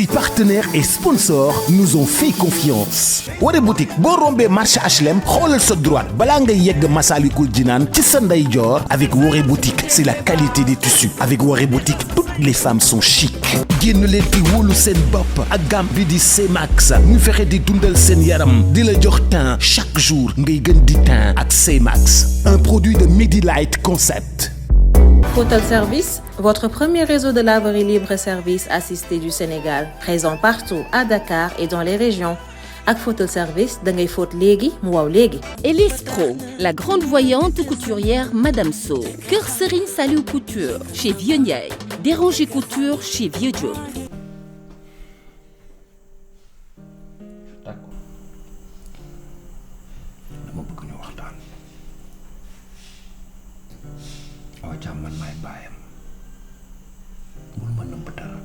Si partenaires et sponsors nous ont fait confiance. Woré boutique boo rombee marché HLM xoolal sa droite balaa ngay yegg Massalikul Jinaan ci sa ndeyjoor. Avec Woré boutique c'est la qualité des tissus. Avec Woré boutique toutes les femmes sont chic. génn leen di wóolu seen bopp ak gamme bi di C-Max ñu fexe di dundal seen yaram di la jox teint chaque jour ngay gën di teint ak C-Max. Un produit de Medilight Concept. Photal Service, votre premier réseau de laverie libre-service assisté du Sénégal, présent partout à Dakar et dans les régions. Ak Photal Service, da ngay fóot léegi mu waaw léegi. Elise Pro, la grande voyante couturière Madame So. Kër Serigne Saliou Couture chez Vieux Ndiaye. Déranger Couture chez Vieux Diop. D'accord. Dama bëgg ñu waxtaan. Awa Thiam man maay baayam. Bul ma nëbb dara.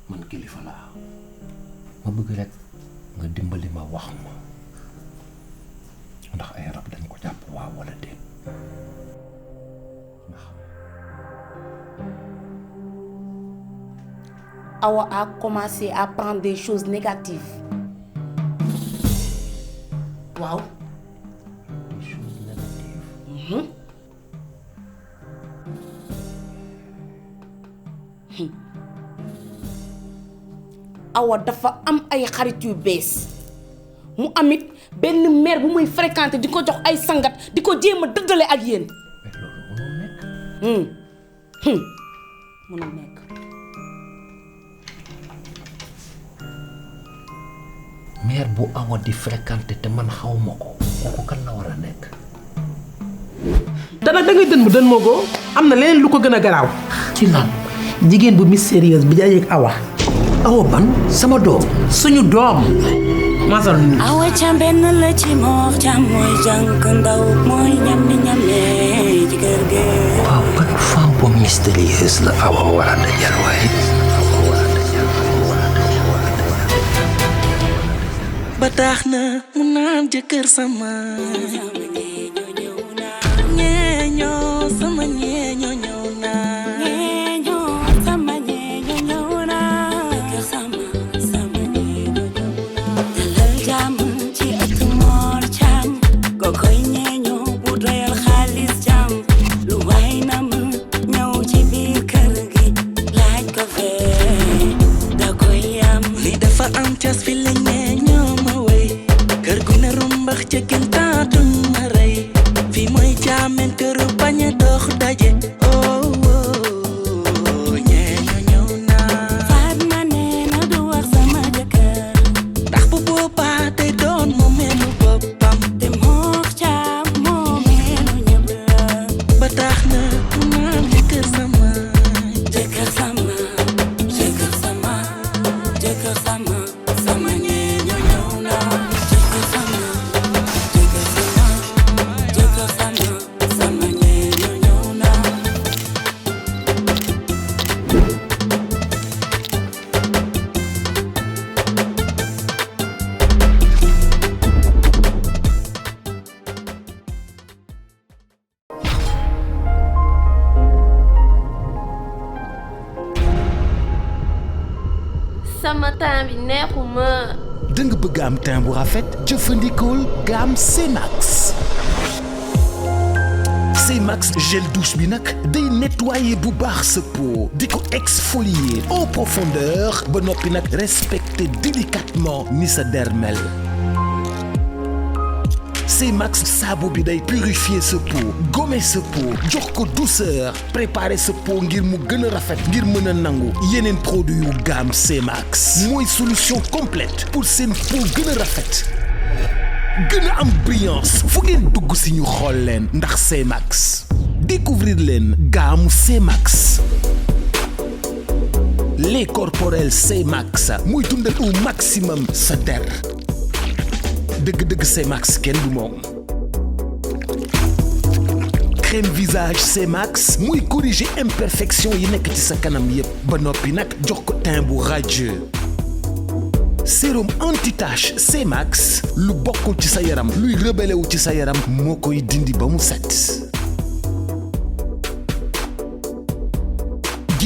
Man kilifa laa. Ma bëgg rek nga dimbali ma wax ma ndax ay rab dañ ko jàpp waaw wala déet. Awa a commencé à prendre des choses négatives. Waaw. Des choses négatives. Awa dafa am ay xarit yu bees mu amit benn mère bu muy fréquenter di ko jox ay sangat di ko jéem a dëddale ak yéen. Mais loolu mënul nekk. Mënul nekk. Mère bu Awa di fréquenter te man xawma ko kooku kan la war a nekk. te nag da ngay dën moo ko am na leneen lu ko gën a garaaw. Ci lan. jigéen bu mystérieuse bi dajeeg Awa. Awa ban sama doom. suñu doom. masal ni Awa Thiam benn la ci Mor Thiam mooy jànk ndaw mooy ñame ci kër gi. waaw ban femme bu mystérieuse la Awa war a dajal waaye. ba tax na mu naan jëkkër sama. ñeeñoo sama ñeeñoo ñëw naa. ñeeñoo sama ñeeñoo ñëw naa. jëkkër sama ñeeñoo ñëw naa. dalal jàmm ci ëtt Mor Thiam. kokoy ñeeñoo bu doyal xaalis jàmm. lu waay na mu ñëw ci biir kër gi. laaj ko fee da koy am. li dafa am cas fi la ñeeñoo ma wéy. kër gu ne rumbax ca kintaatu ma rey. fi mooy jaamen këru bañ a dox daje. oh ñeeñoo ñëw naa. Fatma nee na du wax sama jëkkër. ndax bu boobaa day doon moomeelu boppam. te Mor Thiam moomeelu ñëpp la. ba tax na mu naan jëkkër sama. jëkkër sama. jëkkër sama. jëkkër sama. sama ñeeñoo ñëw naa. jëkkër sama. jëkkër sama. jëkkër sama. sama ñeeñoo ñëw naa. sama temps bi neexuma. da nga bëgg am teint bu rafet jëfandikool gamme C-Max. C-Max gel douche bi nag day nettoyer bu baax sa peau di ko exfolier en profondeur ba noppi nag respecter délicatement ni sa der mel. C-Max saabu bi day purifier sa peau gommer sa peau jox ko douceur préparer sa peau ngir mu gën a rafet ngir mën a nangu yeneen produit yu gamme C-Max mooy solution complète pour seen peau gën a rafet gën a am brillance fu ngeen dugg si ñu xool leen ndax C-Max découvrir leen gamme C-Max. lait corporel C-Max muy dundal au maximum sa der. dëgg-dëgg C-Max kenn du moom. crème visage C-Max muy corriger imperfection yi nekk ci sa kanam yépp ba noppi nag jox ko teint bu radieux. sérum anti-tache C-Max lu bokkul ci sa yaram luy rebelle wu ci sa yaram moo koy dindi ba mu set.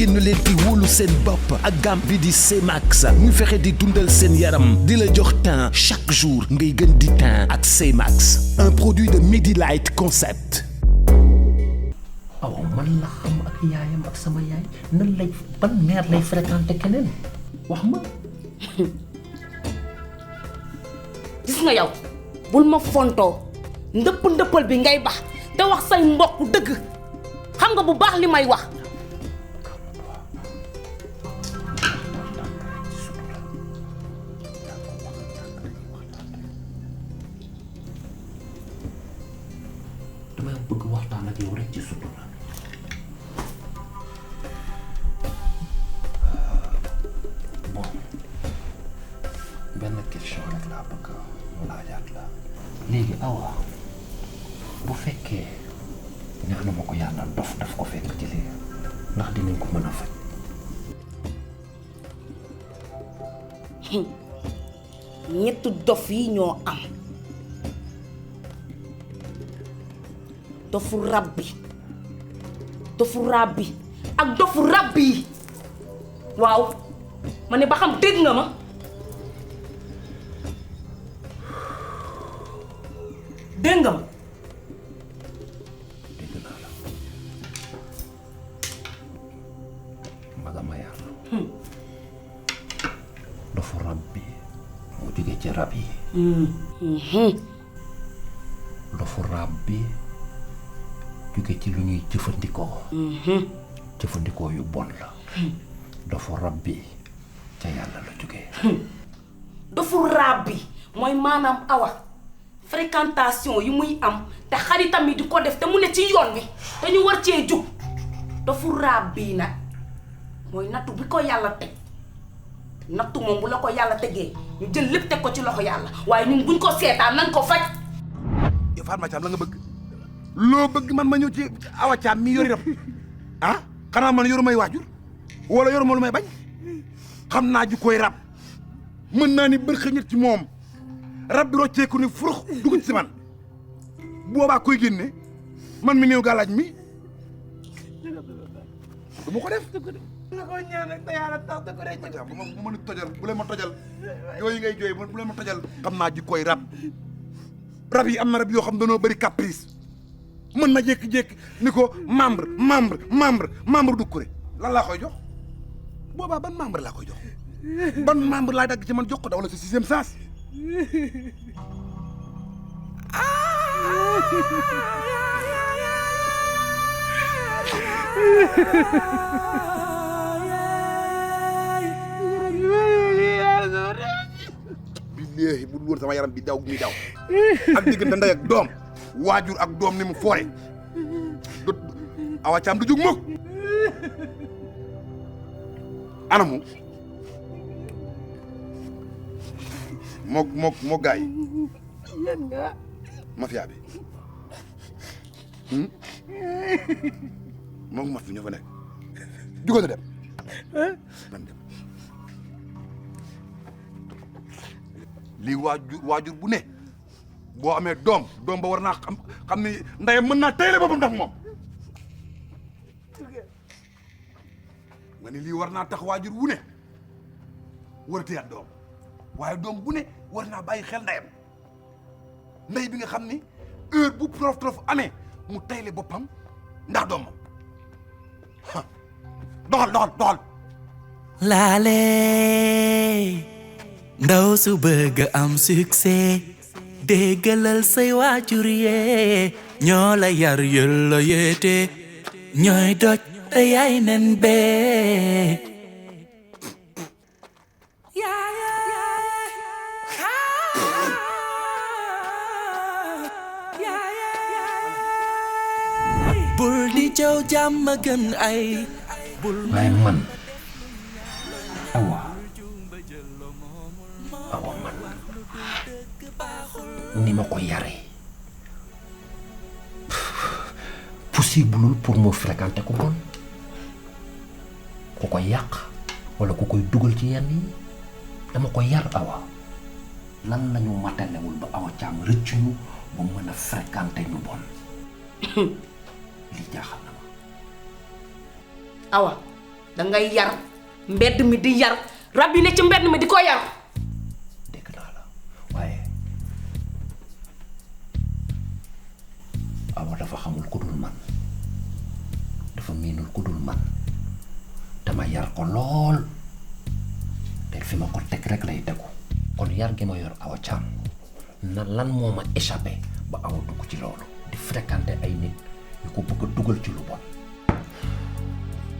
génn leen di wóolu seen bopp ak gamme bi di C-Max ñu fexe di dundal seen yaram di la jox teint chaque jour ngay gën di teint ak C-Max un produit de Medilight Concept. awa man la xam ak yaayam ak sama yaay nan lay ban mère lay fréquenté keneen wax ma. gis nga yow bul ma fontoo ndëppal bi ngay bax te wax say mbokk dëgg xam nga bu baax li may wax. damay bëgg waxtaan ak yow rek ci sutura. bon benn question rek laa bëgg mu laajaat la. léegi awa bu fekkee ñaanuma ko yàlla dof daf ko fekk ci lii ndax dinañ ko mën a faj. ñetti dof yi ñoo am dofu rabbi ak dofu rabbi yi waaw ma ne ba xam dégg nga ma dégg nga ma dégg naa la magama yàlla dofu rab bi mu jóge ci rab yi dofu rab bi jóge ci lu ñuy jëfandikoo yu bon la dofu rab bi ca yàlla la jóge dofu rab bi mooy maanaam awa fréquentation yi muy am te xaritam yi di ko def te mu ne ci yoon wi te ñu war cee jug dofu rab bii nag mooy nattu bi ko yàlla teg nattu moom bu la ko yàlla tegee ñu jël lépp teg ko ci loxo yàlla waaye ñun buñ ko seetaan nañ ko faj. yow Fatma Thiam la nga bëgg loo bëgg man ma ñëw ci Awa Thiam mi yori rab ah xanaa man yoru may waajur wala yoru ma lu may bañ xam naa ju koy rab mën naa ni bër xëñit ci moom rab bi rocceeku ni furux dugg ci man boobaa koy génne man mi néew gàllaaj mi du ma ko def na ko ñaan ak te yàlla tax da ko rek. bu ma tojal bu leen ma tojal yooyu ngay jooy bu leen ma tojal xam naa ji koy rab rab yi am na rab yoo xam dañoo bëri caprice mën na jékki-jékki ni ko membre du kuré lan laa koy jox boobaa ban membre laa koy jox ban membre laay dagg ci man jox ko da wala si sixième sens billaahi bu dul woon sama yaram bi daw mi daw ak diggante ndey ak doom waajur ak doom ni mu foore du Awa Thiam du jug mukk anamu moo gaay mafia bi moom maf bi ñoo fa nekk jugal dem nan dem lii waajur bu ne boo amee doom ba war naa xam ni ndeyam mën naa teyle boppam ndax moom nga ni lii war naa tax waajur wu ne war a téyaat doom waaye doom bu ne war naa bàyyi xel ndeyam ndey bi nga xam ni heure bu prof amee mu teyle boppam ndax doomam doxal laale ndaw su bëgg am succès déggalal say waajur yee ñoo la yar yëlla yeete ñooy doj te yaay nen bee bul di jaw jàmm gën ay waaye man awa man ni ma ko yare possible pour mu fréquenter ku bon ku koy yàq wala ku koy dugal ci yenn yi dama ko yar awa lan lañu matalewul ba Awa Thiam rëccuñu ba mën a fréquenter ñu bon li jaaxal na ma awa dangay yar mbedd mi di yar rab yi ne ci mbedd mi di ko yar. dégg naa la waaye Awa dafa xamul ku dul man dafa miinul ku dul man dama yar ko lool te fi ma ko teg rek lay tegu kon yar gi ma yor Awa Thiam na lan moo ma échappé ba Awa dugg ci loolu di fréquenter ay nit yu ko bëgg a dugal ci lu bon.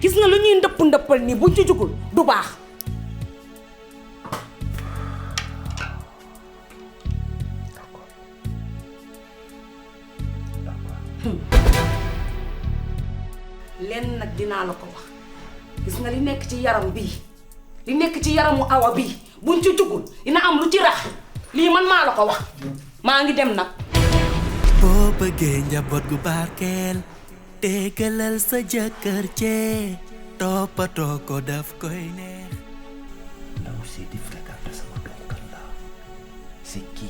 gis nga lu ñuy ndëppal nii buñ ci jugul du baax. lenn nag dinaa la ko wax gis nga li nekk ci yaram bii li nekk ci yaramu Awa bii buñ ci jugul dina am lu ci rax lii man maa la ko wax maa ngi dem nag. boo bëggee njaboot gu barkeel déggalal sa jëkkër cee toppatoo ko daf koy neex. ndaw si di fréquenter sama doom kan la c'est qui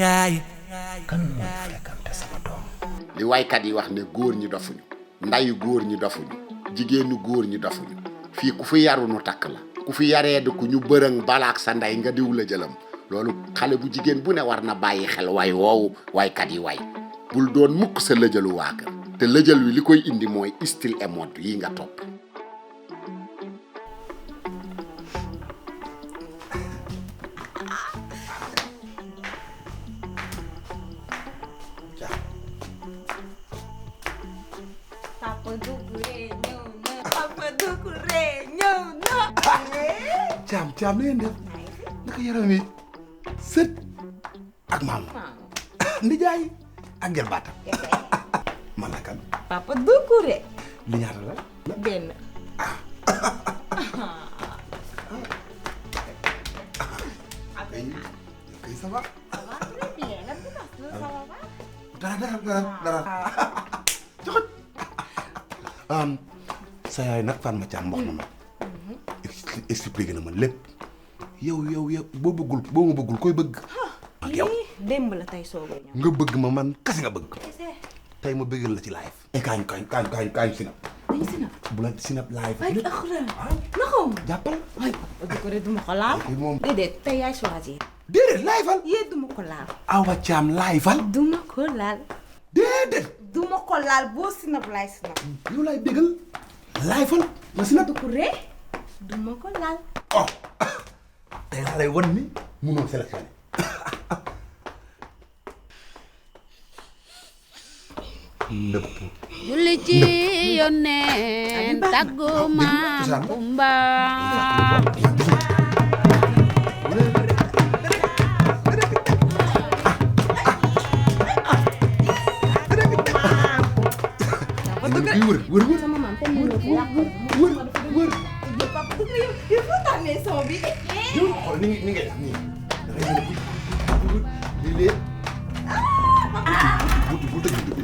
yaay kan mooy fréquenter sama doom. li waykat yi wax ne góor ñi dofuñu ndayu góor ñi dofuñu jigéenu góor ñi dofuñu fii ku fi yaru nu takk la ku fi yaree di ku ñu bërëng balaak sa ndey nga diw la jëlam loolu xale bu jigéen bu ne war na bàyyi xel way woowu waykat yi way bul doon mukk sa lëjalu waa kër te lëjal wi li koy indi mooy style et mode yi nga topp. Caam na ngeen def naka yaram wi sët ak maam ndijaay ak ngel baatam man la kan Papa Doucouré li ñaata la benn kay ça va dara joxot sa yaay nag fan ma caam wax na ma expliqué na ma lépp yow boo ma bëggul koy bëgg ak yow démb la tey soog a ñëw nga bëgg ma man kasi nga bëgg tey ma bëggal la ci live kaañ sinap dañ sinap bu la sinap live ay axra naxaw jàppal ay Doucouré duma ko laal moom déedéet tey yaay choisir déedéet live-al yee duma ko laal Awa Thiam live-al duma ko laal déedéet duma ko laal boo sinap laay sinap yow laay bëggal live-al ma sinap Doucouré duma ko laal oh tey laa lay wan ni mënoo sélectionné ndëpp julli ci yónneen tàggu maam Kumba wër sama maam te mu wër Papa Doucouré yow foo tànnee son bi xool ni ngay def nii dangay mel ni lii lee bu tëj bi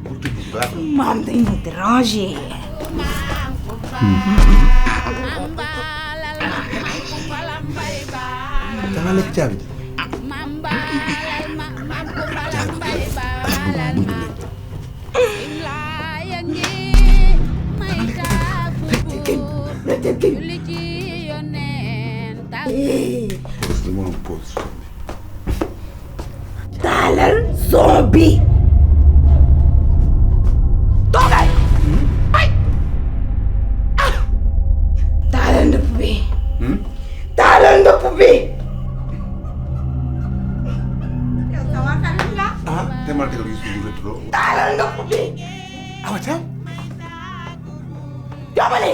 bu tëj bi baax maam dañ ma déranger danga lekk caabi ji taalal son bi toogal ay taalal ndëpp bi taalal ndëpp bi yow sama xarit la te ma tegal gis bu retro taalal ndëpp bi Awa Thiam jobale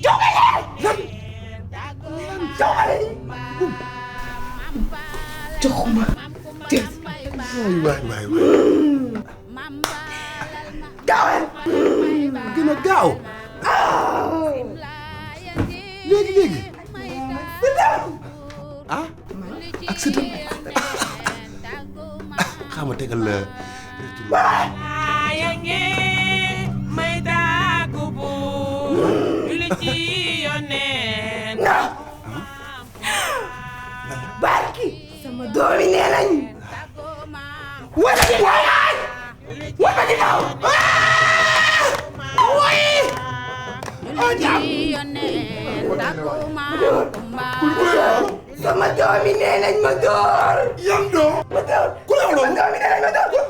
jobale jobale joxuma waay gaawal gën a gaaw léegi ak sëtam xama tegal la yaa ngi may daagu bu julli ci yónneen barki sama doomi nee nañ wala What ma ginnaaw. Sama doom yi nee nañ ma door. Yan doom. Ma door. Ku la loolu. Sama doom yi nee nañ ma door.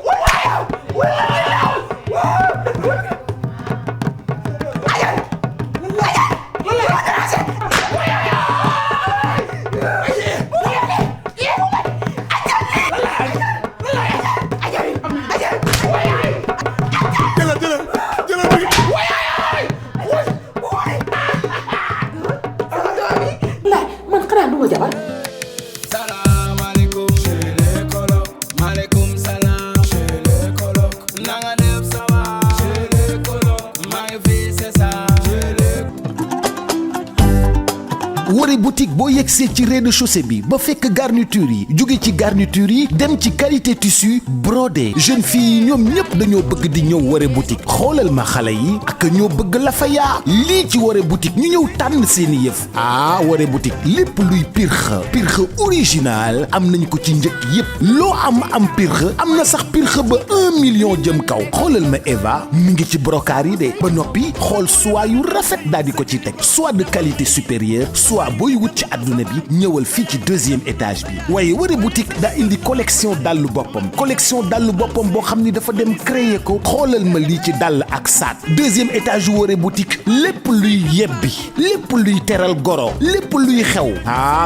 Woré boutique boo yegsee ci rez-de-chaussée bi ba fekk garniture yi jóge ci garniture yi dem ci qualité tissu brodé jeune fille yi ñoom ñëpp dañoo bëgg di ñëw Woré boutique xoolal ma xale yi ak ñoo bëgg la fa yaa lii ci Woré boutique ñu ñëw tànn seeni yëf Woré boutique lépp luy pirxe original am nañ ko ci njëkk yépp loo am pirxe am na sax pirxe ba 1 million jëm kaw xoolal ma Eva mi ngi ci brocart yi de ba noppi xool soie yu rafet daal di ko ci teg soie de qualité supérieure soit booy wut ci àdduna bi ñëwal fii ci 2e étage bi waaye Woré boutique daa indi collection dàllu boppam boo xam ni dafa dem créer ko xoolal ma lii ci dàll ak saat 2e étage yu Woré boutique lépp luy yebbi lépp luy teral goro lépp luy xew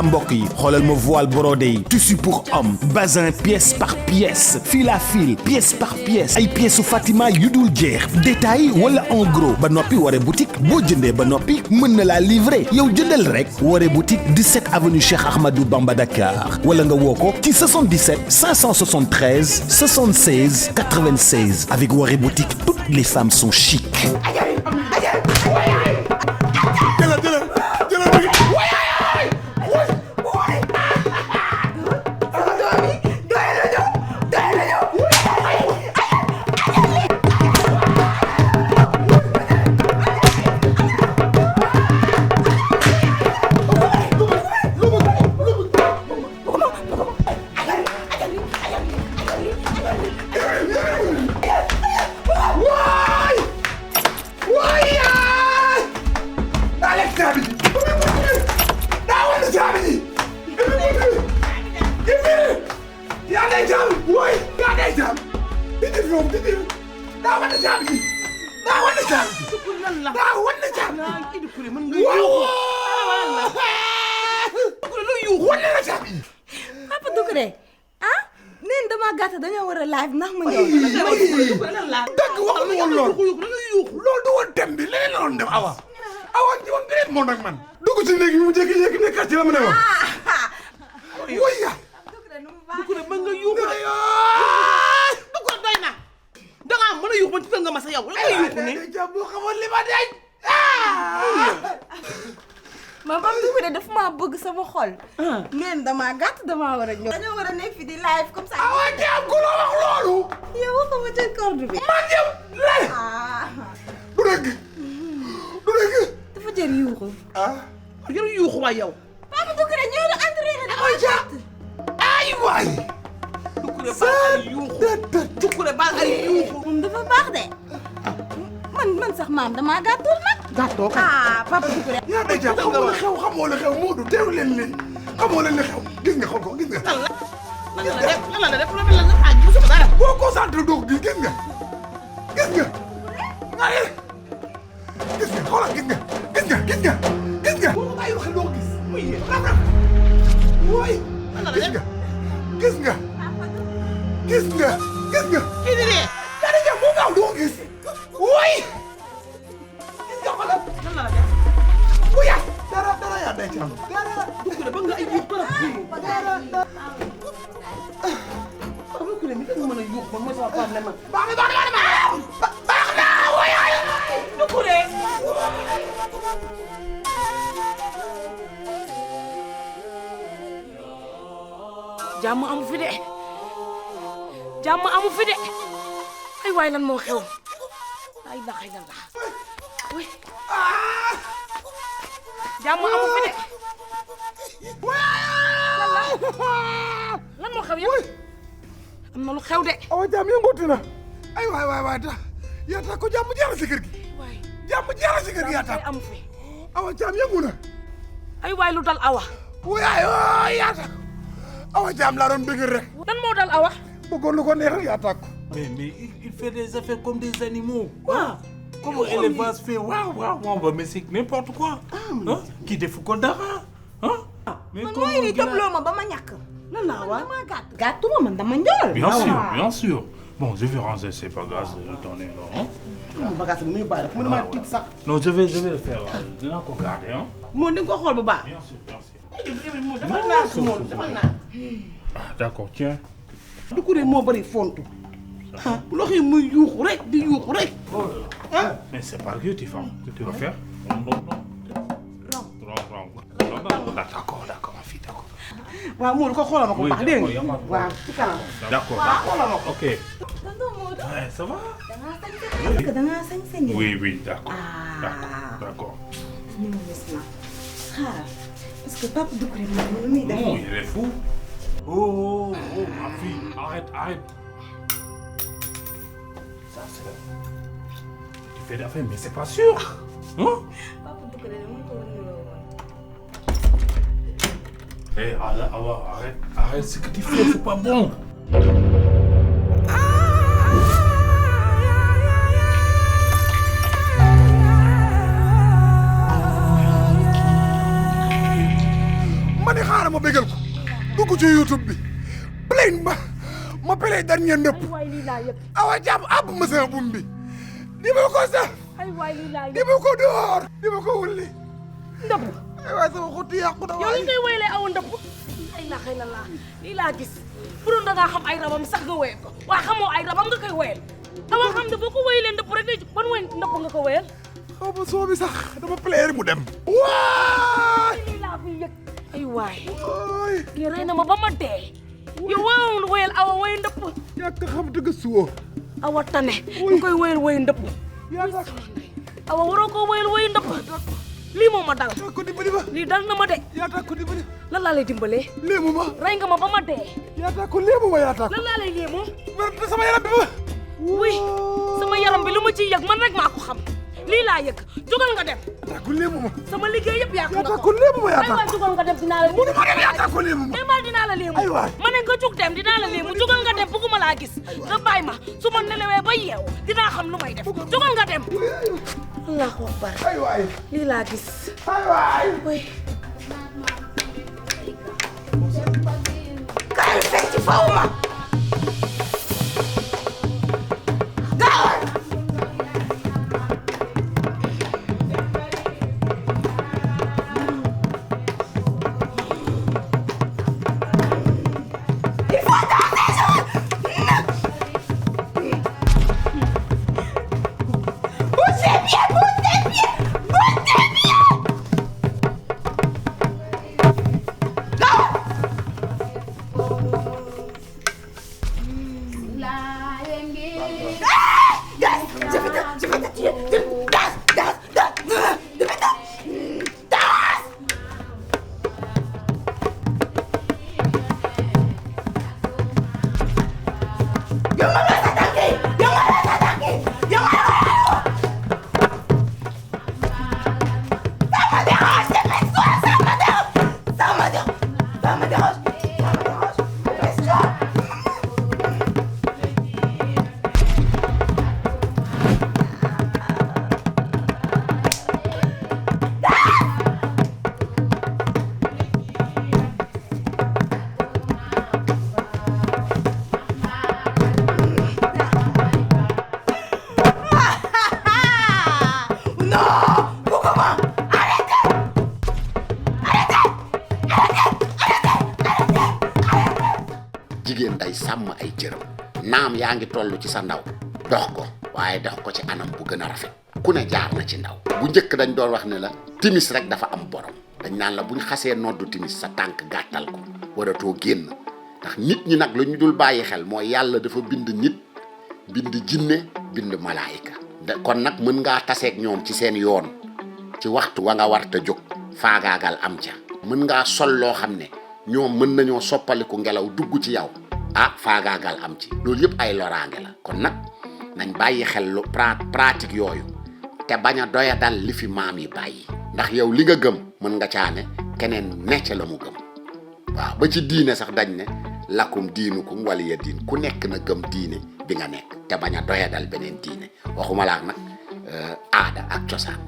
mbokk yi xoolal ma voile brodé yi tissu pour homme bazin pièce par pièce fil à fil pièce par pièce ay pièces Fatima yu dul jeex détail wala en gros ba noppi Woré boutique boo jëndee ba noppi mën na laa livrer yow jëndal rek Woré boutique 17 avenue Cheikh Ahmadou Bamba Dakar wala nga woo ko ci 77 573 76 96 avec Woré boutique toutes les femmes sont chic. Papa Doucouré neen dama gàtt dañoo war a live ndax ma ñëw. dëgg wax nga woon loolu du woon dem bi leneen la doon dem awa ci woon beneen moom nag man dugg ci néeg bi mu jékki-jékki nekkaat ci la ma ne woon woy ya Doucouré mën nga yuuxu de Doucouré doy na dangaa mën a yuuxu ba tutal nga ma sa yow la nga yuuxu ni boo xamoon li ma deej ma Papa Doucouré dafa maa bëgg sama xol. neen dama gàtt dama war a ñëw. dañoo war a nekk fi di live comme ça. awa jaam ku la wax loolu. yow waxuma ca corde bi. man yow lay. du dëgg. du dëgg. dafa jël yuuxu. jël yuuxu waay yow. Papa Doucouré ñëw na entraîné dama gàtt. ay waay. Doucouré baal ay yuuxu. Doucouré baal ay yuuxu. moom dafa baax de. man sax maam damaa gàttul nag. gàttoo kay. Papa Doucouré. yaa day jàpp xamoo la xew Modou teew leen li xamoo leen li xew gis nga xool ko gis nga. lan la def gisuma dara. boo concentré doo ko gis nga. gis nga. gis nga xoolal gis nga. gis nga. boo ma bàyyi xel doo ko gis. muy raf. wooy. gis nga. gis nga. kii di dee. yaa day jàpp boo gaaw doo ko gis. wooy. lan la def. wuya. dara yaa day jàpp. Doucouré ba nga ay yuux trop. Doucouré mi dañu mën a yuux ba mooy sama problème man. baax na wuya. Doucouré. jàmm amu fi de. ay waay lan moo xew. ay ndax oui. jàmm amu fi de. lan moo xew yow. am na lu xew de. awa jaam yëngootina. ay waay ta yaa tax ko jàmm jeex na si kër gi jàmm jeex na si kër gi yaa tax am fi awa jaam yëngu na ay waay lu dal awa waay yaa tax awa jaam laa doon bëgg rek lan moo dal awa bëggoon lu ko neex yaa tax ko Mais il fait des affaires comme des animaux. Quoi? Comment élevage fait waouh, mais c'est n'importe quoi. Hein? Qui te fout qu'on dara? Hein? Mais man mooy ni tëbloo ma ba ma ñàkk. lan laa wa dama gàttuma man dama njool. Bien sûr. Bon, je vais ranger ces bagages dans les lots. bagage bi muy bàyyi rek mu ne ma tiit sax. Non, je vais le faire. Dinaa ko garder, hein? moo di nga ko xool bu baax. Bien sûr. defal naa ko moom defal naa. D'accord, tiens. du ko de moo bëri fontu. ah bu loxo yi muy yuuxu rek di yuuxu rek. Ah, mais c'est pas que tu vas faire. Non. D'accord, ma fille, d'accord. waaw Modou ko xoolal ma ko baax dégg nga. waaw ci kanam. D'accord. xoolal ma ko. Ok. tonton Modou. Ouais, ça va? dangaa sañ Oui, d'accord. D'accord. ni ma gis na xaaral parce que papa Doucouré moom lu muy def. Non, il est fou. Oh, ma fille, arrête. Ça, c'est... Tu fais d'affaires, mais c'est pas sûr. Hein? papa Doucouré dama ko wan loo woon. Eh, arrête ce que tu fais, c'est pas bon. ma ne xaaral ma bégal ko dugg ci YouTube bi plain ma play dernier ndëpp waay lii laa yëg awa jàmm ab ma sama bum bi di ma ko sax ay waay lii laa di yëg ma ko door di ma ko wulli ndëpp ay waay sama xotti yàqu na yow li ngay wéyalee awa ndëpp ay la xëy na laa lii laa gis bu doon da ngaa xam ay rabam sax nga wéyal ko waaye xamoo ay rabam nga koy wéyal awa xam ne boo ko wéyalee ndëpp rek day ban wéy ndëpp nga ko wéyal xaw ma soo bi sax dama player mu dem waay lii laa fi yëg ay waay lii rey na ma ba ma dee yow waroon wéyal awa wéy ndëpp ñàkk xam dëgg suwo awa tane ñu koy wéyal wéy ndëpp awa waroo ko wéyal wéy ndëpp lii moo ma dal ko dimbali ma lii dal na ma de yaa tax ko dimbali lan laa lay dimbalee léemu ma rey nga ma ba ma dee yaa tax ko léemu ma yaa tax lan laa lay léemu sama yaram bi ma oui sama yaram bi lu ma ciy yëg man rek maa ko xam lii laa yëg jógal nga dem yaa tax ko léemu ma sama liggéey yëpp yaa yaa tax ko léemu ma yaa tax aywa jógal nga dem dinaa la léemu yaa tax ko léemu ma demal dinaa la léemu aywa ma ne nga jug dem dinaa la léemu jógal nga dem bëgguma laa gis nga bàyyi ma su ma nelawee ba yeew dinaa xam lu may def jógal nga dem allahu akbar aywaay lii laa gis aywaay oui kaay fecc faw ma. gaawal. il faut danser. bougez bien. jigéen day sàmm ay cëram naam yaa ngi toll ci sa ndaw dox ko waaye dox ko ci anam bu gën a rafet ku ne jaar na ci ndaw bu njëkk dañ doon wax ne la timis rek dafa am borom dañ naan la buñ xasee noddu timis sa tànk gàttal ko waratoo génn ndax nit ñi nag lu ñu dul bàyyi xel mooy yàlla dafa bind nit bind jinne bind malaayika kon nag mën ngaa taseeg ñoom ci seen yoon ci waxtu wa nga war ta jóg faagaagal am ca mën ngaa sol loo xam ne ñoom mën nañoo soppaliku ngelaw dugg ci yow faagaagal am ci loolu yëpp ay loraange la kon nag nañ bàyyi xel lu pratique yooyu te bañ a doya dal li fi maam yi bàyyi ndax yow li nga gëm mën nga caane keneen necc la mu gëm waaw ba ci diine sax dañ ne lakum diinukum waliya diin ku nekk na gëm diine bi nga nekk te bañ a doya dal beneen diine waxuma laak nag aada ak cosaan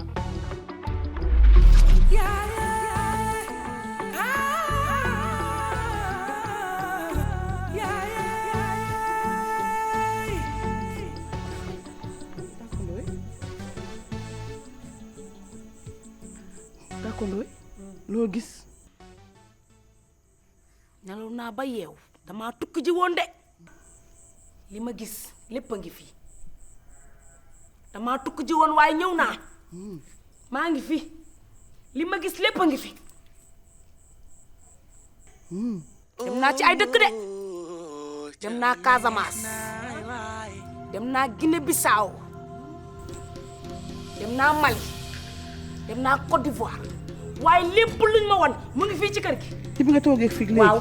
Ndooy loo gis nelaw naa ba yeew dama tukki ji woon de li ma gis lépp a ngi fi dama tukki ji woon waaye ñëw naa maa ngi fi li ma gis lépp a ngi fi dem naa ci ay dëkk de dem naa Casamance dem naa Guinée Bissau dem naa Mali dem naa Côte d'Ivoire waaye lépp luñ ma won mu ngi fii ci kër gi. ci bi nga toogee fii léegi waaw.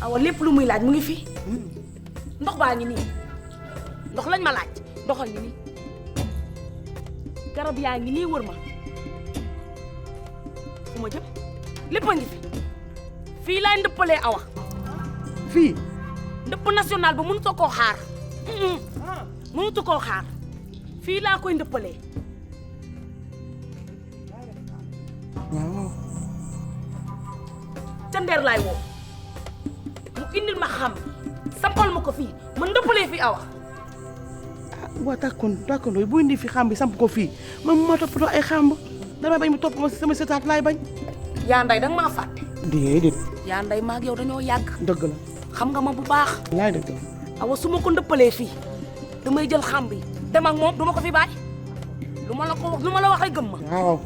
awa lépp lu muy laaj mu ngi fi. ndox baa ngi nii ndox lañ ma laaj ndoxal ngi nii garab yaa ngi nii wër ma fu ma jëm lépp a ngi fi fii laay ndëppalee awa. fii. ndëpp national ba mënut a koo xaar. mënut a koo xaar. fii laa koy ndëppalee. waaw. ca ndeer laay woo mu indil ma xam sampal ma ko fii ma ndëppalee fii awa. ah waa d'accord Ndoye bu indi fi xam bi samp ko fii man ma toppatoo ay xamb damay bañ mu topp ma sama setaat laay bañ. yaa nday danga maa fàtte. déedéet. yaa nday maag yow dañoo yàgg. dëgg la. xam nga ma bu baax. laay dëgg la. awa su ma ko ndëppalee fii damay jël xam bi dem ak moom duma ko fi bàyyi lu ma la ko wax lu ma la wax ay gëm ma. waaw.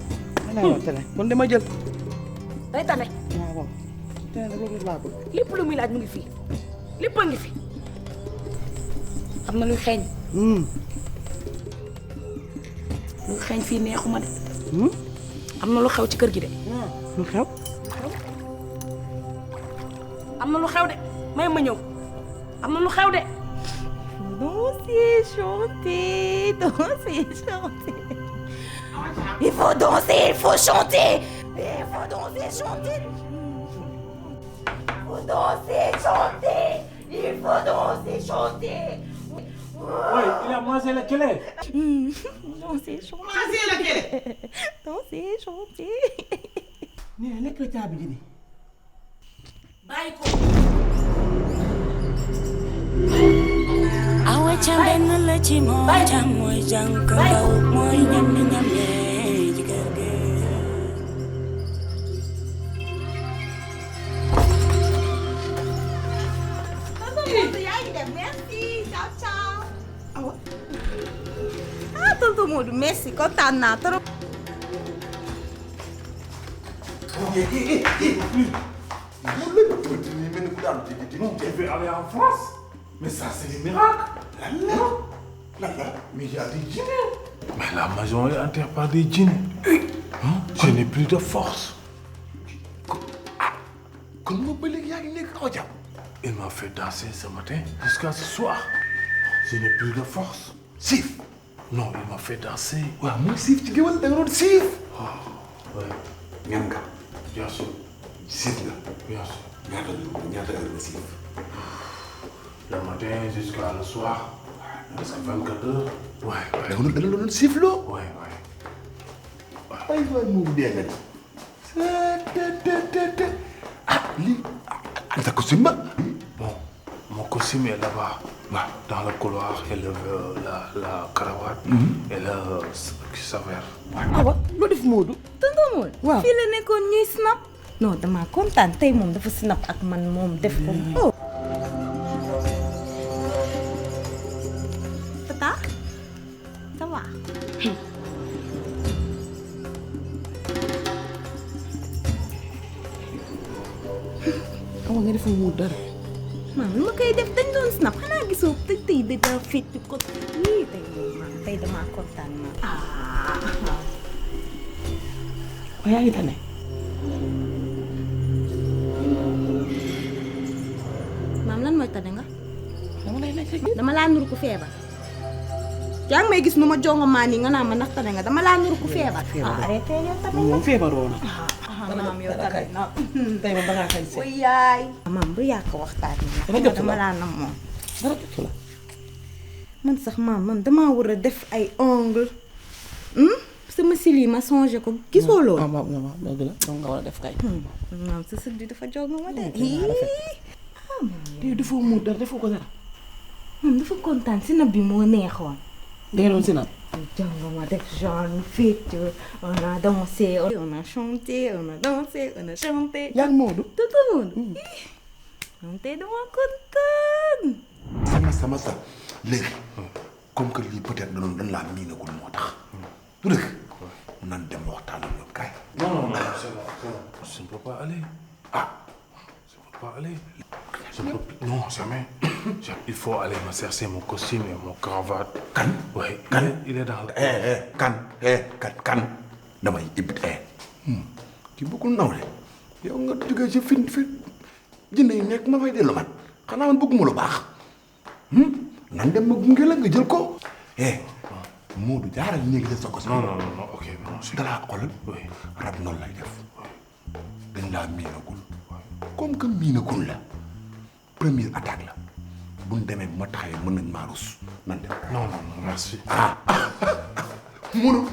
kon dama jël. day tane. waaw tane loolu laa bëgg. lépp lu muy laaj mu ngi fii lépp a ngi fi. am na luy xeeñ. luy xeeñ fii neexuma de. am na lu xew ci kër gi de. lu xew. am na lu xew de may ma ñëw am na lu xew de. Danser, chanter, danser, chanter. Il faut danser, il faut chanter. Il faut danser, chanter. Il faut danser, chanter. Il faut danser, chanter. Oui, il a mangé la clé. Danser, chanter. Manger la clé. Danser, chanter. nee lekk la caabi ji nii. bàyyi ko. awa camben la ci moom jam mooy jànk ndaw mooy ñammi ñamme ci kër gi. Merci, ciao ciao. Awa. Ah, tonton Modou, merci, kontaan naa trop. Non, tu veux aller en France? Mais ça, c'est des miracles. Mais il y a des djinns. Mais la maison est enterrée par des djinns. Je n'ai plus de force. Il m'a fait danser ce matin jusqu'à ce soir. Je n'ai plus de force. Sif? Non, il m'a fait danser. waaw muy siif ci géwal da nga doon siif. Ouais. ñan nga. Bien sûr. siif nga. Bien sûr. ñaata heure nga siif. Le matin jusqu'à le soir. Presque 24 heures. Ouais, ouais. da nga doon siif loo. Ouais, ouais. ay waay mu dee nga de. ah lii anta costume ba. Bon, mon costume est là-bas. Dans le couloir, et la cravate et le saveur. awa loo def Modou. tonton Modou. waaw fii la nekkoon ñuy snap. non damaa kontaan tey moom dafa snap ak man moom def ko. oh. Tata ça va. awa nga defal mu dara. maam lu ma koy def dañ doon snap xanaa gisoo tey da daa fecc ko nii tey moom maam tey damaa kontaan maam. waaye yaa ngi tane. maam lan mooy tane nga. dama laa nuru ku feebar yaa ngi may gis nu ma jongo maa nii nga naan ma naxtane nga dama laa nuru ku feebar arrêté yow tamit moom feebaroo na maam yow tamit na tey moom dangaa xañ way yaay maam bu yàq waxtaan ni dama laa nam moom dara jotu la man sax maam man damaa war a def ay ongle sama cils yi ma changé ko gisoo loolu waaw dëgg la donc nga war a def kay maam sa sët bi dafa jog ma de yow defoo muut dara defoo ko dara moom dafa kontaan si na bi moo neexoon danga doon si nag jàng ma def genre fête on a dansé on a chanté on a dansé on a chanté yaa ngi Modou tout le monde moom tey dama kontaan sama sa léegi comme que lii peut-être dañ laa miinagul moo tax du dëgg nan dem waxtaan ak ñoom kay non, c'est bon. Je ne peux pas aller. Ah, je ne peux pas aller. Non, jamais. Il faut aller me chercher mon costume et mon cravate. Kan? Oui, Kan? il est dans le... kan damay ibit kii bëggul naw de yow nga jógee ci fi jënd yi nekk ma fay dellu man xanaa man bëgguma lu baax nan dem ma gunge la nga jël ko Modou jaaral néegi la sa ko non, ok. dalaa xolal rab noonu lay def dañ laa miinagul comme que miinagul la première attaque la bu ñu demee bu ma taxawee mën nañ maa rus nan dem Non, merci. Modou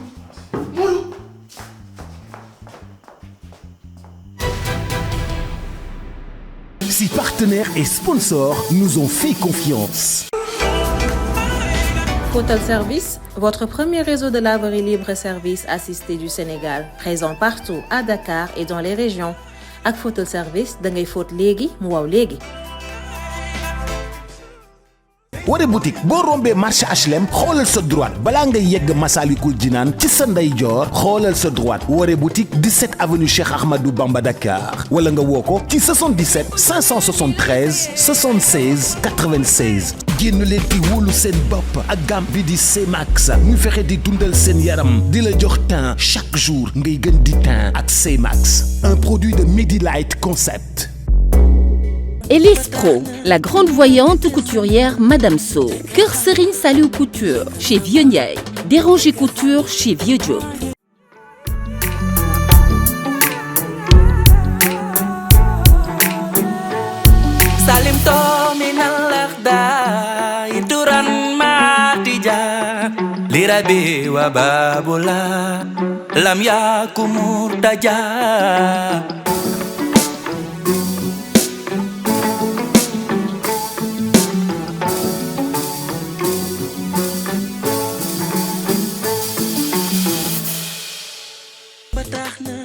Si partenaires et sponsors nous ont fait confiance. Photel Service, votre premier réseau de laverie libre et service assisté du Sénégal, présent partout à Dakar et dans les régions. Ak Photel Service, da ngay fóot léegi mu waw léegi. Waré boutique boo rombee marché HLM xoolal sa droite balaa ngay yegg Massalikul Jinaan ci sa ndeyjoor xoolal sa droite Waré boutique 17 avenue Cheikh Ahmadou Bamba Dakar wala nga woo ko ci 77 573 76 96. génn leen di wóolu seen bopp ak gamme bi di C-Max ñu fexe di dundal seen yaram di la jox teint chaque jour ngay gën di teint ak C-Max, un produit de Medilight Concept. Elise Pro, la grande voyante couturière Madame So. Kër Serigne Saliou Couture chez Vieux Ndiaye. Déranger Couture chez Vieux Diop. Salim to minal akhda ituran matija lirabi wa babula lam yakumur daja. Ba tax na